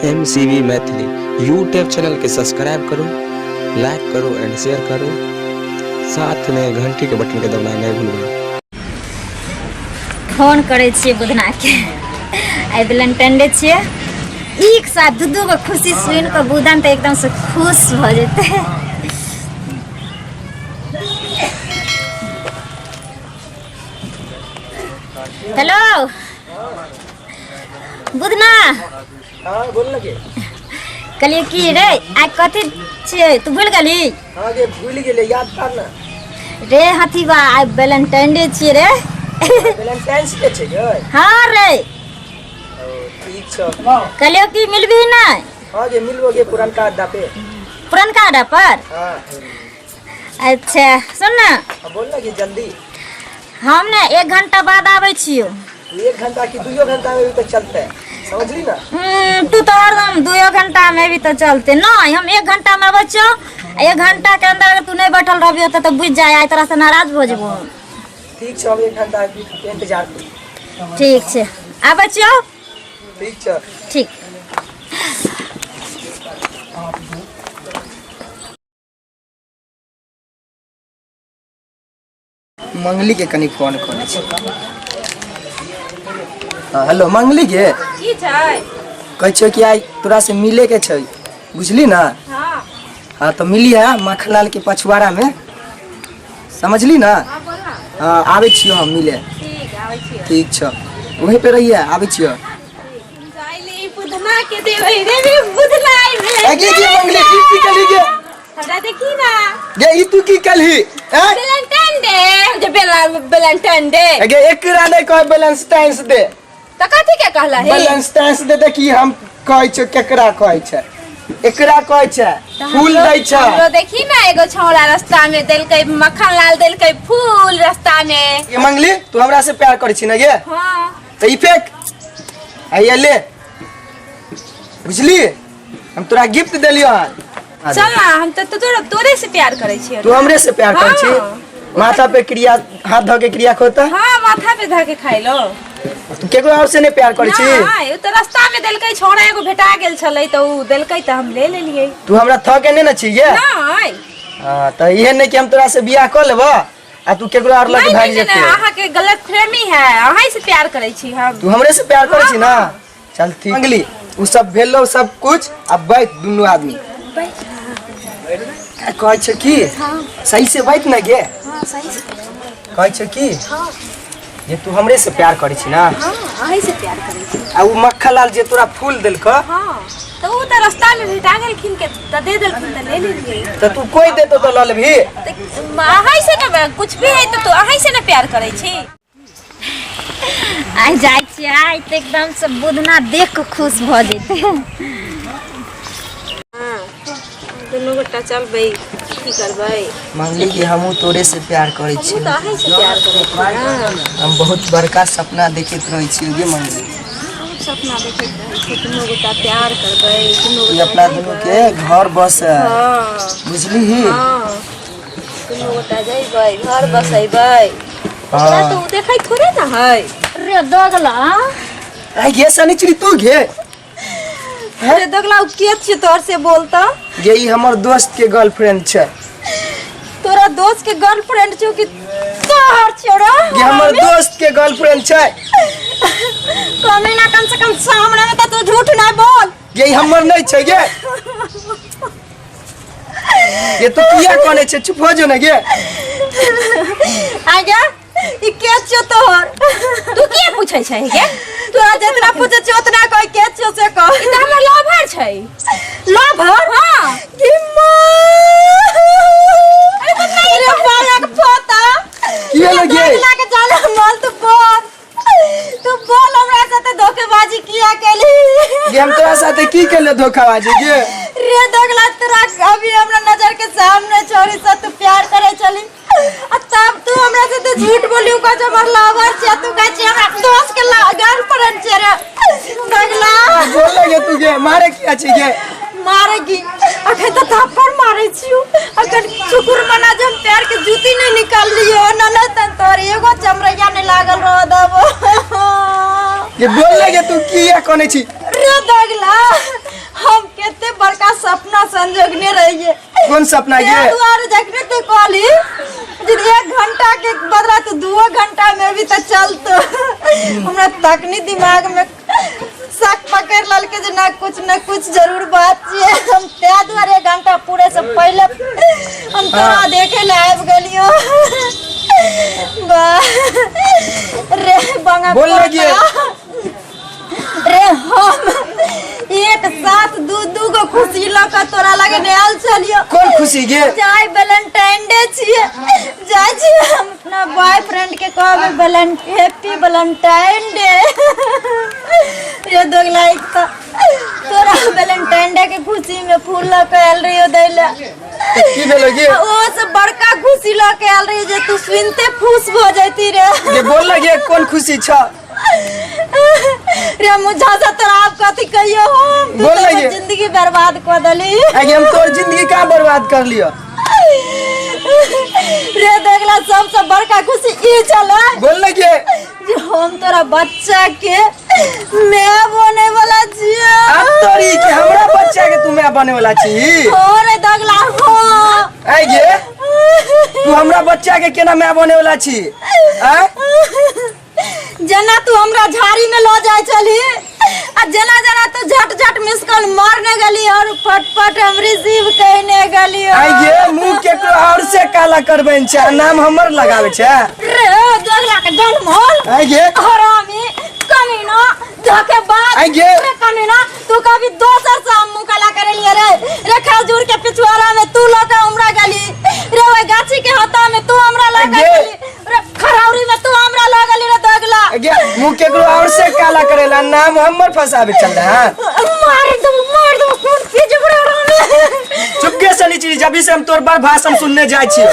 M C V Maithili YouTube channel के subscribe करू, like करू एंड शेयर करू। साथ में घंटी के बटन के दबाना नहीं भूलबै। फोन करै छियै बुधनाके, आइ वैलेंटाइन डे छियै। एक साथ दू दू गो खुशी सुनि कऽ बुधन तऽ एकदमसँ खुश भऽ जेतै। हेलो बुधना। हाँ, बोल लगे। कहलियै की रे, आइ कथी छियै? तू भूलि गेली? हाँ गे, भूल गेलै, याद कर ना। रे हथीबा, आइ वैलेंटाइन डे छियै रे। वैलेंटाइंस डे छै गे? हाँ रे। ओ, ठीक छौ। कहलियौ की मिलबी नहि? हाँ गे, मिलबो गे पुरनका अड्डा पे। पुरनका अड्डा पर? हाँ। अच्छा सुन ना। हाँ, बोल ना गे जल्दी। हम ने 1 घंटा बाद आबै छियौ। 1 घंटा की 2 घंटा में भी तो चलते है, समझली ना? तू तो हरदम 2 घंटा में भी तो चलते। नहीं, हम 1 घंटा में आबै छियौ। 1 घंटा के अंदर अगर तू नहीं बैठल रहबी तो बुझ जाए आइ तोरा से नाराज भऽ जेबो। ठीक छौ, हम 1 घंटा के इंतजार करू। ठीक छै, आबै छियौ। ठीक छौ। ठीक। मंगली के कनी फोन करै छी। हाँ, हेलो मंगली के। की छै? कहै छियौ कि आइ तोरा से मिले के छै, बुझली ना? हाँ। हाँ तो मिली है माखनलाल के पछुआरा में, समझली ना? हाँ, बोल ना। हाँ, आबै छियौ हम मिले। ठीक, आबै छियौ। ठीक छौ, वहीं पे रहिए, आबै छियौ। जाइले बुधना के देबै रे रे बुधना आइ भेलै। अगे गे मंगली, ई की कलही गे? हमरा देखी ना। गे ई तू की कलही? हैं? वैलेंटाइन डे, जे बेला वैलेंटाइन डे। अगे एकरा नहि कहै वैलेंटाइंस डे। त कथी के कहला हे? वैलेंटाइंस डे देखी हम कहै छियौ केकरा कहै छै। एकरा कहै छै, फूल दै छै। हमरो देखी ना एगो छौड़ा रास्ता में देलकै, मक्खन लाल देलकै फूल रास्ता में। गे मंगली, तू हमरा से प्यार करै छी ना गे? हाँ। त ई फेंक आ ये ले, बुझली? हम तोरा गिफ्ट देलियो हन। चल ना, हम त तोरा तोरे से प्यार करै छियै। तू हमरे से प्यार करै छी? हाँ। माथा पे क्रिया हाथ धऽ के क्रिया खोता? हाँ, माथा पे धऽ के खाइ लो। तू केकरो और से नहीं प्यार करै छी? नहीं, उ त रास्ता में देलकै छौड़ा एगो भेटा गेल छलै त उ देलकै त हम ले लेलियै। तू हमरा थके के नहीं ना छी ये? नहीं। हाँ, त इहे नहीं कि हम तोरा से बियाह कऽ लेबऽ आ तू केकरो और लग नहीं, भागि नहीं, जेतै। नहीं, अहाँ के गलत फहमी है, अहाँ से प्यार करै छी हम। तू हमरे से प्यार करै छी ना? चल ठीक। मंगली, उ सब भेलो सब कुछ, अब बैठ दुनू आदमी। कहै छै की? सही से बैठ ना गे। हाँ, सही से। कहै छै की? जे तू हमरे से प्यार करै छी ना? हाँ, अहीं से प्यार करै छी। आ उ मक्खनलाल जे तोरा फूल देलकौ? हाँ, त उ त रास्ता में भेटा गेलखिन के त दे देलखिन त ले लेलियै। त तू कोई देतो त ल लेबही? त अहीं से ना कुछ भी है त तू अहीं से ना प्यार करै छी। आइ जाइ छियै, आइ तऽ एकदम से बुधना देख कऽ खुश भऽ जेतै। दुनू गोटा चलबै, की करबै? मंगली की हमहूँ तोरे से प्यार करै छी। हमहूँ तऽ अहीं से प्यार करै छी ना। हम बहुत बड़का सपना देखैत रहै छी गे मंगली। बहुत सपना देखैत रहै छी, दुनू गोटा प्यार करबै, दुनू ई गोटा अपना दुनू के घर बसे। हाँ। बुझली? हाँ, दुनू गोटा जइबै, घर बसेबै। ओकरा तऽ उ देखै थोड़े ना है। रे दोगला। आई गे शनिचरी तू गे। अरे दोगला, उ के छियै तोहर से बोलता? गे ई हमर दोस्त के गर्लफ्रेंड छै। तोरा दोस्त के गर्लफ्रेंड छौ कि तोहर छौ रे? गे हमर दोस्त के गर्लफ्रेंड छै। कमे ना कम से कम सामने में तो तू झूठ ना बोल। गे ई हमर नहीं छै गे। ये तू किया कोने छै, चुप हो जो ना गे। आ गे ई के छौ तोहर? तू किया पूछै छै गे? तोरा जितना पूछै छियौ उतना कह, के छौ से कह। ई तऽ हमर लवर छै। लवर? हाँ। की माँ! अरे बालक पोता। की भेलै गे? दोगला के जाले मोल, तू बोल, तू बोल हमरा साथे धोखेबाजी किया केली? गे हम तोरा साथे की केले धोखाबाजी गे? रे दोगला, तोरा अभी हमरा नजर के सामने छोरी से तू प्यार करे चली आ तब तू हमरा से तो झूठ बोली, कह हमर लवर छै, तू कहै छै हमरा दोस्त के गर्लफ्रेंड छै। रे दोगला। बोल गे तू गे, मारे किया छी गे? मारेगी अखन तऽ थप्पड़ मारे छियो। अखन शुक्र मना जे हम पैर के जूती नहीं निकाल लियो न, न तन तोर एगो चमड़ैया नहीं लागल रह दबो। ये बोल गे तू किया कोने छी? रे दोगला, कते बड़का सपना संजोगने रहिए। कोन सपना ये गे? दुआरे जखने तू कहली जे 1 घंटा के बदला तू 2 घंटा में भी तो चलतो, हमरा तखनी दिमाग में शक पकड़ ललके जे ना, कुछ न कुछ जरूर बात छियै। हम तै दुआरे 1 घंटा पूरे से पहले हम तोरा देखे ले आबि गेलियो। वाह रे बंगा। बोल लगिए। रे, हम एक साथ दू दू गो खुशी लऽ कऽ तोरा लगे आयल छलियो। कोन खुशी गे? जाय वैलेंटाइन डे छियै, जाइ छियै हम अपना बॉयफ्रेंड के कहबै हैप्पी वैलेंटाइन डे। रे दोगला, एक तऽ तोरा वैलेंटाइन डे के खुशी में फूल लऽ कऽ आयल रहियो दै लए। तऽ की भेलो गे? आ ओ से बड़का खुशी लऽ के आयल रहियो जे तू सुनते खुश भऽ जैती रे। गे, बोल लगे, कोन खुशी छ? रे मुझा से तोरा आब कथी कहियो हम? तू बोल तऽ हमर लगे। जिंदगी बर्बाद कऽ देली। आगे हम तोर जिंदगी कहाँ बर्बाद कर लियो? रे देखला, सबसे बड़का खुशी ई छलै बोल लगे। जे हम तोरा बच्चा के माय बने वाला छियै। अब तोरी के, हमरा बच्चा के तू माय बने वाला छी? हो रे दगला, हो। आइ गे, तू हमरा बच्चा के केना माय बने वाला छी, आय? जेना तू हमरा झाड़ी में लऽ जाइ छली आ जेना जेना तू झट झट मिस कॉल मारने गेली और फटफट हम रिसीव कहने गेली। आइ गे, मुंह केकरो और से काला करबेन छै आ नाम हमर लगावे छै? रे दगला के जनमल आइ गे। हरामी, कमीना, धोखेबाज। आइ गे। रे कमीना, तू कभी दोसर से हम मुंह काला करे लिए रे? रे खजूर के पिछुआरा में तू लऽ के हमरा गेली रे, ओइ गाछी के हता में तू हमरा लऽ के गे। गेली रे, खरौरी में तू हमरा लऽ गेली रे दगला। आइ गे, मुंह केकरो और से काला करेला, नाम हमर फसावे चल रहा है? मार दो, मार दो, कौन चीज बड़ा हरामी। चुप गे सनीचरी, जबी से हम तोर बार भाषण सुनने जाइ छियो।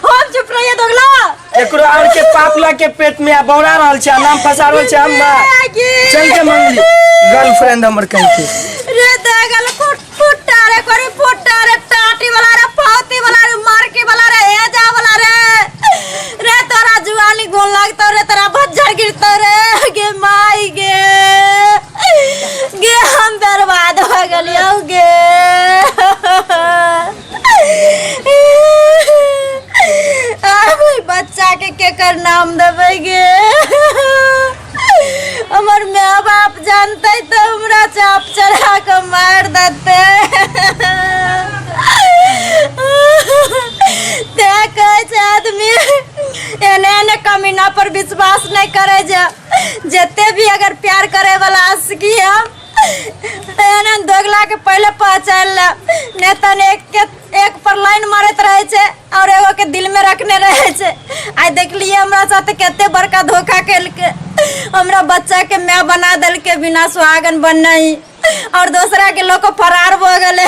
हम चुप रहिए दोगला? केकरो और के पाप ला के पेट में आ बौरा रहल छै आ नाम फसा रहल छै हमर। चल के मंगली, गर्लफ्रेंड हमर कहीं के। रे दगल फुट फुट्टा रे, करी फुट्टा रे, टाटी वाला रे, पावती वाला रे, मारके वाला रे, एजा वाला रे, रे तोरा जुआनी गोल लागतो रे, तोरा भज्जर गिरतो रे। गे माई गे, गे हम बर्बाद हो गेलियौ गे। आब ओहि बच्चा के केकर नाम देबै गे? हमर माय बाप जानते तऽ हमरा चाप चढ़ा कऽ मारि देतै। तें कहै छै आदमी एने एने कमीना पर विश्वास नहि करै जे जते भी अगर प्यार करे वाला आशिकी है, एहन एहन दोगला के पहले पहचान ले, नहीं तन एक के एक पर लाइन मारैत रहे छै और एगो के दिल में रखने रहे छै। आइ देखलिए हमरा साथ कते बड़का धोखा केलके, हमरा बच्चा के माय बना देलके बिना सुहागन बनने ही और दोसरा के लोग फरार भऽ गेलै।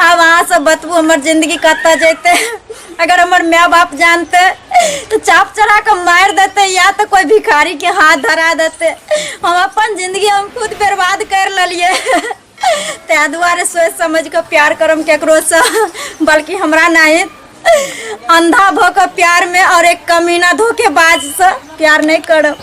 आब अहाँ सब बतबू, हमर जिंदगी कतऽ जेतै? अगर हमर माय बाप जानते तो चाप चढ़ा कऽ मारि देते या तो कोई भिखारी के हाथ धरा देते। हम अपन जिंदगी हम खुद बर्बाद कर लेलिए। ताहि दुआरे सोचि समझि कऽ प्यार करम केकरोसँ, बल्कि हमरा नहीं अंधा भऽ कऽ प्यार में और एक कमीना धोखेबाजसँ प्यार नहीं करब।